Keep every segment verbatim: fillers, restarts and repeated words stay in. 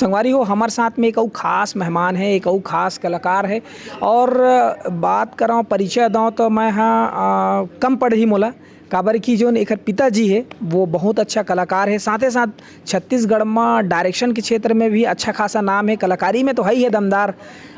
संगवारी हो, हमर साथ में एक अउ खास मेहमान है, एक अउ खास कलाकार है। और बात करौं, परिचय दौं तो मैं हाँ, आ, कम पड़ही मोला, काबर कि जोन एकर पिताजी है, वो बहुत अच्छा कलाकार है। साथे साथ छत्तीसगढ़ में डायरेक्शन के क्षेत्र में भी अच्छा खासा नाम है, कलाकारी में तो है ही है दमदार।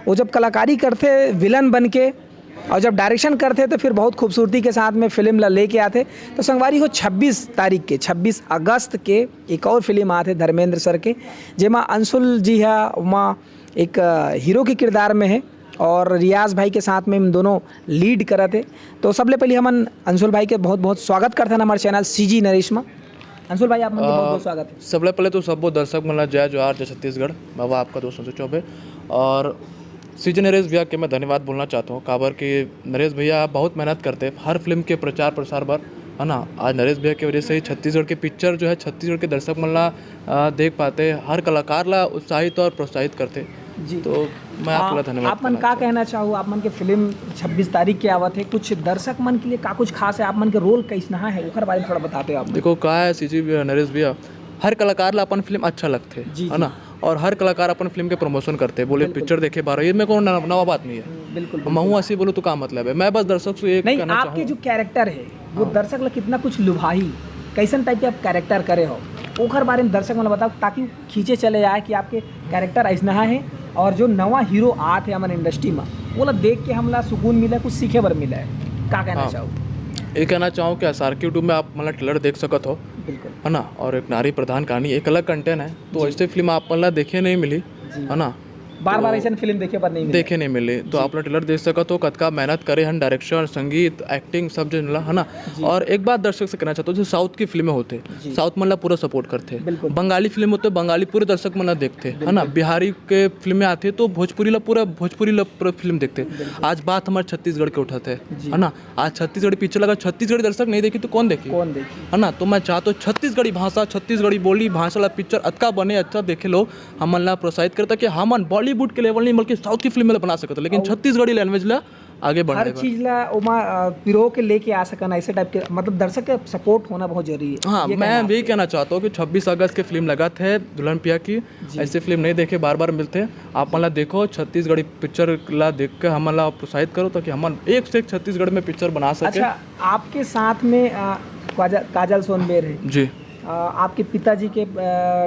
वो जब कलाकारी करथे विलन बन के, और जब डायरेक्शन करथे तो फिर बहुत खूबसूरती के साथ में फिल्म ला लेके आथे। तो संगवारी हो, छब्बीस तारीख के, छब्बीस अगस्त के एक और फिल्म आथे धर्मेंद्र सर के, जेमा अंशुल जी हा ओमा एक, अ, हीरो के किरदार में है और रियाज भाई के साथ में हम दोनों लीड करत हे। तो सबले पहले हमन अंशुल भाई के बहुत बहुत स्वागत करथन हमारे चैनल सीजी नरेश में। अंशुल भाई, आप मन के बहुत बहुत स्वागत है। सबले पहले तो सबो दर्शक मन ला जय जोहार, जय छत्तीसगढ़। मैं आपका दोस्त अंशु चौबे और सीजी नरेश भैया के मैं धन्यवाद बोलना चाहता हूँ, काबर कि नरेश भैया बहुत मेहनत करते हैं हर फिल्म के प्रचार प्रसार बर, है ना। आज नरेश भैया की वजह से ही छत्तीसगढ़ के पिक्चर जो है, छत्तीसगढ़ के दर्शक मन ला, अ, देख पाते, हर कलाकार ला उत्साहित और प्रोत्साहित करते। जी। तो मैं आप आ, ला धन्यवाद आप मन करना का चाहूँ। कहना चाहू, आप मन के फिल्म छब्बीस तारीख के आवत है, कुछ दर्शक मन के लिए का कुछ खास है, आप मन के रोल कैसना है, ओकर बारे में थोड़ा बताते हो आप। देखो, का है सीजी भैया, नरेश भैया, हर कलाकार ला अपन फिल्म अच्छा लगथे, जी, है जी। ना? और हर कलाकार अपन फिल्म के प्रमोशन करथे, बोले बिल्कुल। पिक्चर देखे बार, ये में कोनो नवा, नवा बात नहीं है। हम्म, बिल्कुल, बिल्कुल। महू ऐसे बोलूँ तो का मतलब है? मैं बस दर्शक से ये नहीं, कहना आपके चाहूँ। जो कैरेक्टर है, वो हाँ। दर्शक ला कितना कुछ लुभाही, कैसन टाइप के आप कैरेक्टर करे हो, ओकर बारे में दर्शक मन ला बताओ, ताकि खींचे चले आए कि आपके कैरेक्टर ऐसना है। और जो नवा हीरो आत है हमन इंडस्ट्री में, वो ला देख के हमला सुकून मिले, कुछ सीखे बर मिले। का कहना हाँ। चाहू? ये कहना चाहूँ कि एसआरके YouTube में आप मतलब ट्रेलर देख सकत हो, बिल्कुल। है ना? और एक नारी प्रधान कहानी, एक अलग कंटेंट है, तो जी। ऐसे फिल्म आप मतलब देखे नहीं मिली, जी। है ना? बार-बार तो ऐसन फिल्म देखे बर नहीं मिले। देखे नहीं मिले। तो जी। आप लोग ट्रेलर देख सकत हो, कतका मेहनत करे हन, डायरेक्शन, संगीत, एक्टिंग, सब जन ला, है ना? जी। और एक बात दर्शक से कहना चाहता हूँ, जैसे साउथ की फिल्में होते, जी। साउथ मन ला पूरा सपोर्ट करते। बिल्कुल। बंगाली फिल्म होते, बंगाली पूरे दर्शक मन ला देखते, है ना? बिल्कुल। बिहारी के फिल्में आते, तो भोजपुरी ला पूरा, भोजपुरी ला पूरा फिल्म देखते। बिल्कुल। आज बात हमारे छत्तीसगढ़ के उठाते, जी। है ना? आज छत्तीसगढ़ी पिक्चर लगा, छत्तीसगढ़ी दर्शक नहीं देखी तो कौन देखी? कौन देखी? है ना? तो मैं चाहता हूँ छत्तीसगढ़ी भाषा, छत्तीसगढ़ी बोली, भाषा ला पिक्चर अतका बने, अच्छा देखे लोग, हमन ला प्रोत्साहित करता कि हमन बॉलीवुड के लेवल नहीं बल्कि साउथ की फिल्म ला बना सकते, लेकिन और छत्तीसगढ़ी लैंग्वेज ला आगे हर बढ़ाए बर। चीज ला ओमा, अ, पिरो के लेके आ सकन, ऐसे टाइप के, मतलब, दर्शक के सपोर्ट होना बहुत जरूरी है। हाँ, ये मैं कहना यही आपके। कहना चाहता हूँ कि छब्बीस अगस्त के फिल्म लगा थे दुल्हन पिया की, जी। ऐसे फिल्म नहीं देखे, बार-बार मिलते। आप मन ला देखो, छत्तीसगढ़ी पिक्चर ला देख के हमन ला प्रोत्साहित करो, ताकि हमन एक से एक छत्तीसगढ़ में पिक्चर बना सके। अच्छा, आपके साथ में, अ, काजल, काजल सोनबेर है। जी। अ, आपके पिताजी के, अ,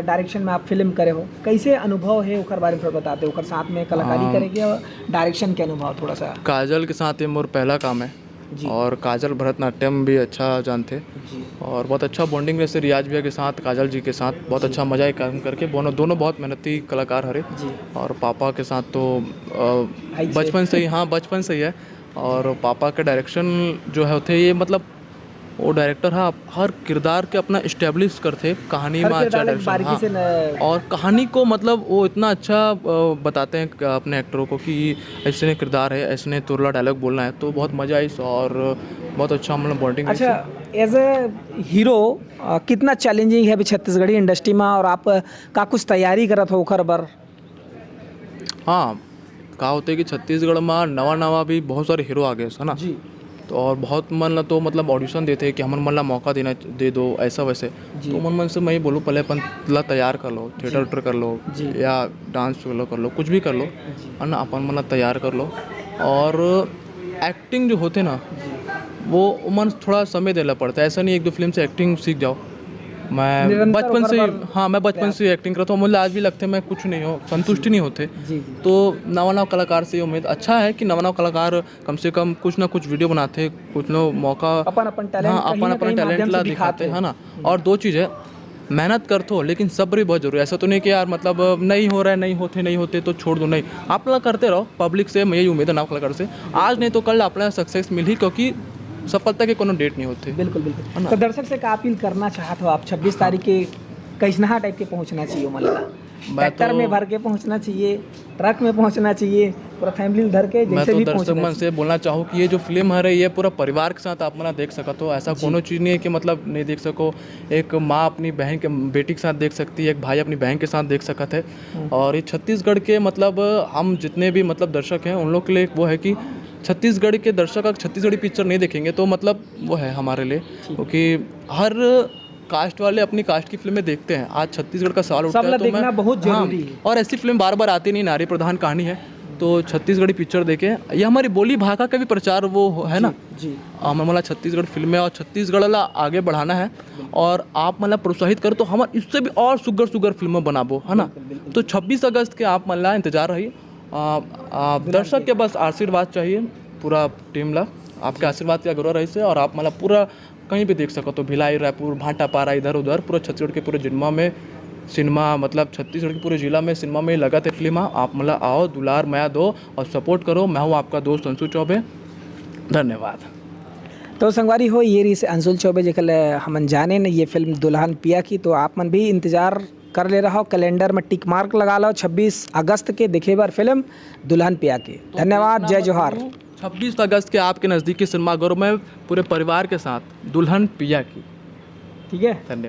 डायरेक्शन में आप फिल्म करे हो, कैसे अनुभव है, ओकर बारे में थोड़ा बताते हो, ओकर साथ में कलाकारी अम, करे के और डायरेक्शन के अनुभव थोड़ा सा। काजल के साथ ये मोर पहला काम है। जी। और काजल भरतनाट्यम भी अच्छा जानथे। जी। और बहुत अच्छा बॉन्डिंग रहिसे रियाज भैया के साथ, काजल जी के साथ। बहुत जी। अच्छा मजा आए काम करके। दोनों, दोनों बहुत मेहनती कलाकार हरे। जी। और पापा के साथ तो, अ, भाई जी। बचपन से ही, हाँ, बचपन से ही है। और पापा के डायरेक्शन जो है होथे, ये मतलब वो डायरेक्टर हा हर किरदार के अपना एस्टैब्लिश करथे, कहानी हर में अच्छा किरदार ला एक डायरेक्शन, बारीकी हाँ। से न- और कहानी को मतलब वो इतना अच्छा, अ, बताते हैं क-, अपने एक्टरों को कि ऐसने किरदार है, ऐसने तोर ला डायलॉग बोलना है, तो बहुत मजा आइस और बहुत अच्छा मतलब बॉन्डिंग अच्छा, रहिस। As a hero, अ, कितना चैलेंजिंग है अभी छत्तीसगढ़ी इंडस्ट्री में, और आप का कुछ तैयारी करत हो ओकर बर? हाँ, का होथे कि छत्तीसगढ़ में नवा-नवा भी बहुत सारे हीरो आ गए, है ना? जी। तो और बहुत मन ला तो मतलब ऑडिशन देथे कि हमन मन ला मौका देना, दे दो, ऐसा वैसे। जी। तो मन मन से मैं ही बोलूँ, पहले अपन ला तैयार कर लो, जी। थिएटर उटर कर लो, जी। या डांस कर लो, कर लो, कुछ भी कर लो, जी। है ना? अपन मन ला तैयार कर लो। और एक्टिंग जो होथे ना, जी। वो मन थोड़ा समय देना पड़ता है। ऐसा नहीं एक दो फिल्म से एक्टिंग सीख जाओ। मैं निरंतर बचपन ओकर से ही, बर हाँ, मैं बचपन प्रयास। से ही एक्टिंग करता हूँ। मुझे आज भी लगता है मैं कुछ नहीं हूँ, संतुष्टि जी। नहीं होते। जी, जी। तो नवा नवा कलाकार से ये उम्मीद, अच्छा है कि नवा नवा कलाकार कम से कम कुछ ना कुछ वीडियो बनाते, कुछ ना मौका, अपन अपन टैलेंट हाँ, कहीं अपन ना अपन कहीं टैलेंट माध्यम ला से दिखाते, दिखाते हैं। है ना? हम्म। और दो चीज़ है, मेहनत करथो, लेकिन सब्र भी बहुत जरूरी है। ऐसा तो नहीं कि यार, मतलब, नहीं हो रहा है, नहीं होते, नहीं होते तो छोड़ दो, नहीं, आप लोग करते रहो। पब्लिक से मैं यही उम्मीद है, नवा कलाकार से, आज नहीं तो कल आप लोग सक्सेस मिलही, क्योंकि सफलता के कोनो डेट नहीं होते। बिल्कुल, बिल्कुल। है ना? तो दर्शक से का अपील करना चाहत हो आप, छब्बीस हाँ। तारीख के कैसनहा टाइप के पहुंचना चाहिए, मतलब, मैं ट्रैक्टर तो में भर के पहुंचना चाहिए, ट्रक में पहुंचना चाहिए, पूरा फैमिली धर के मैं जैसे तो भी दर्शक पहुंचना मन चाहिए। से बोलना चाहूँ कि ये जो फिल्म है, ये पूरा परिवार के साथ आप मन देख सकत हो। ऐसा जी। कोनो चीज़ नहीं है कि, मतलब, नहीं देख सको। एक माँ अपनी बहन के, बेटी के साथ देख सकती है, एक भाई अपनी बहन के साथ देख सकत है। हम्म। और ये छत्तीसगढ़ के, मतलब, हम जितने भी, मतलब, दर्शक हैं, उन लोग के लिए वो है कि छत्तीसगढ़ के दर्शक अगर छत्तीसगढ़ी पिक्चर नहीं देखेंगे तो, मतलब, वो है हमारे लिए, ठीक। क्योंकि हर कास्ट वाले अपनी कास्ट की फिल्में देखते हैं। आज छत्तीसगढ़ का सवाल उठता है तो मैं, देखना बहुत जरूरी है। और ऐसी फिल्म बार बार आती नहीं, नारी प्रधान कहानी है, तो छत्तीसगढ़ी पिक्चर देखें। ये हमारी बोली भाखा का भी प्रचार वो है ना। जी। हमन ला छत्तीसगढ़ फिल्में और छत्तीसगढ़ ला आगे बढ़ाना है। और आप मन ला प्रोत्साहित करो तो हमन इससे भी और सुग्घर सुग्घर फिल्म बनाबो, है ना? तो छब्बीस अगस्त के आप मन ला इंतजार रही। दर्शक के बस आशीर्वाद चाहिए, पूरा टीम ला आपके आशीर्वाद के अगुरा रही से। और आप मन ला पूरा कहीं भी देख सकत हो, भिलाई, रायपुर, भाटापारा, इधर उधर पूरा छत्तीसगढ़ के पूरे जिला में सिनेमा, मतलब छत्तीसगढ़ के पूरे जिला में सिनेमा में लगत हे फिल्म। आप मन ला आओ, दुलार मया दो और सपोर्ट करो। मैं हूँ आपका दोस्त अंशु चौबे। धन्यवाद। तो संगवारी हो, ये रहिस अंशुल चौबे, जेकर ले हमन जानेन ये फिल्म दुल्हन पिया की। तो आप मन भी इंतजार कर ले रहो, कैलेंडर में टिक मार्क लगा लो छब्बीस अगस्त के देखे बर फिल्म दुल्हन पिया की। धन्यवाद, जय जोहार। छब्बीस अगस्त के आपके नज़दीकी सिनेमाघरों में पूरे परिवार के साथ दुल्हन पिया की। ठीक है। धन्यवाद।